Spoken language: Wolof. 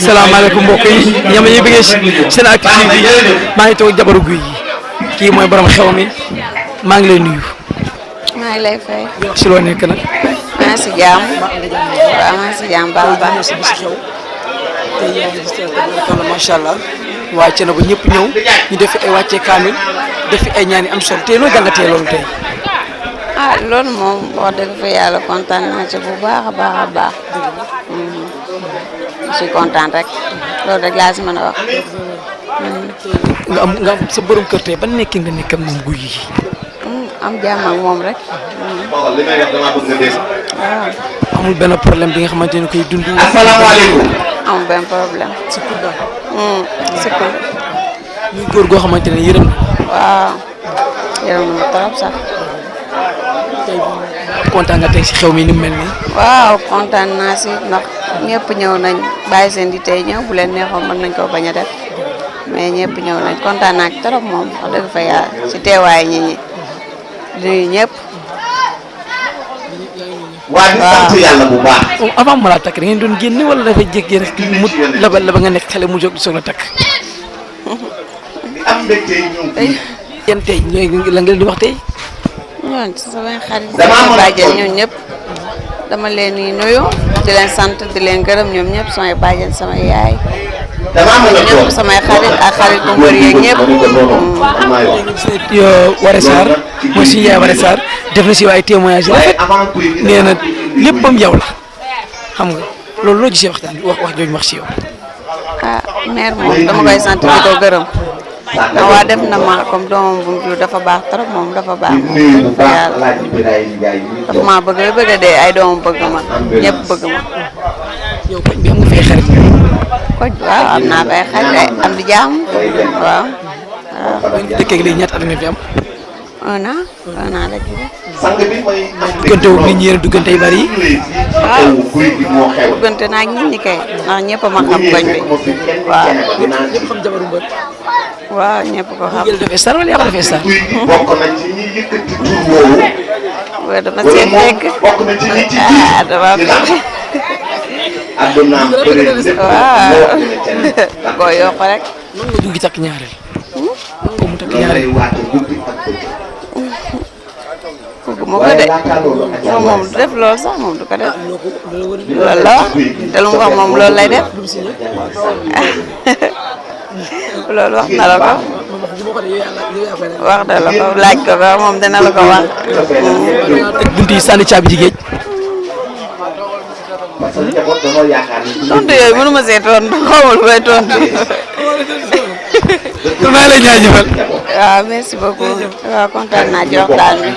salaamaaleykum mbokk yi ñoom ñuy bëggee seen activité bi maa ngi toog jabaru guy yi kii mooy borom xew mi maa ngi lay nuyu. maa ngi lay fay. si loo nekk nag. maa ngi si jàmm. waaw maa ngi si jàmm baax a baax. tey yaa ngi gis macha allah waa Thiénaba ñëpp ñëw ñu def fi ay wàccee kaamil def fi ay ñaan yi am solo tey loo jàngatee loolu tey. ah loolu moom wax dëgg fa yàlla kontaan naa ci bu baax a baax a baax. je suis kontaan rek loolu rek laa si mën a wax. nga am sa borom kër tey ban nekkin nga nekk ak moom guy yi. am jàmm ak moom rek. waaw. amul benn problème bi nga xamante ne koy dund. asalaamaaleykum. amul benn problème. surtout daal. surtout. muy góor goo xamante ne yërëm na. waaw. yërëm na ma trop sax. tey kontaan nga tey si xew mi ni mu mel nii. waaw kontaan naa si ndax ñëpp ñëw nañ bàyyi seen di tey ñëw bu leen neexoon mën nañ koo bañ a def mais ñëpp ñëw nañ kontaan naa ci trop moom wax dëgg fa yàlla si teewaay ñi ñi di ñëpp. waa di sant yàlla bu baax. avant mu laa takk da ngeen doon génne wala dafay jékki rek mu la ba nga nekk xale mu jóg di soog a takk. di am mbégte ñëw fii. yéen tey la nga leen di wax tey. ñooñu ci samay xarit samay bàjjen ñoom ñëpp dama leen di nuyu di leen sant di leen gërëm ñoom ñëpp samay bàjjen samay yaay damaa mën a toog ñëpp samay xarit ak xarit bu mbër yeeg ñëpp. Waré Sarr mooy suñu yaay Waré Sarr def na si ay témoignage rafet nee na léppam yow la xam nga loolu loo gisee waxtaan bi wax jooju wax si yow. ah mère moom dama koy sant di ko gërëm. na waa def na ma comme doomam bu mu jur dafa baax trop moom dafa baax moom dafa yàlla dafa maa bëgg ba bëgg a dee ay doomam bëgg ma ñëpp bëgg ma. yow koñ bi am nga fay xarit. koñ waaw am naa fay xarit ay am di jaam waaw. waaw dëkk léegi ñaata at nga fi am. un an la ci sang bi mooy. duggante wu nit ñi yéen duggante yu bari yi. waaw guy gi moo xew. duggante naa ak nit ñi kay ndax ñëpp a ma xam koñ bi waaw. ñëpp xam jabaru mbër. waaw ñëpp ko xam. yéen defee star wala yaa ko defee star. guy gi bokk na ci ñi yëkkati tur woowu. waaw dama see fekk bokk na ci ñi ci ah dama fekk. àdduna bëri lépp waaw koo yokk rek. nan nga dugg takk ñaareel. nan nga mu takk loolu lay ñaareel. waate guddi ak bëccëg. bëgg ma ko de moom du def loolu sax moom du ko def loolu la te lu mu wax moom loolu lay def loolu wax na la ko wax na la ko laaj ko ba moom dina la ko wax. teg bunt yi sànni caabi ji géej. parce que njaboot dañoo yaakaar ni. tontu yooyu mënu ma see tontu xawma lu may tontu. kon maa ngi lay jaajëfal. waaw merci beaucoup waaw kontaan naa ci waxtaan bi.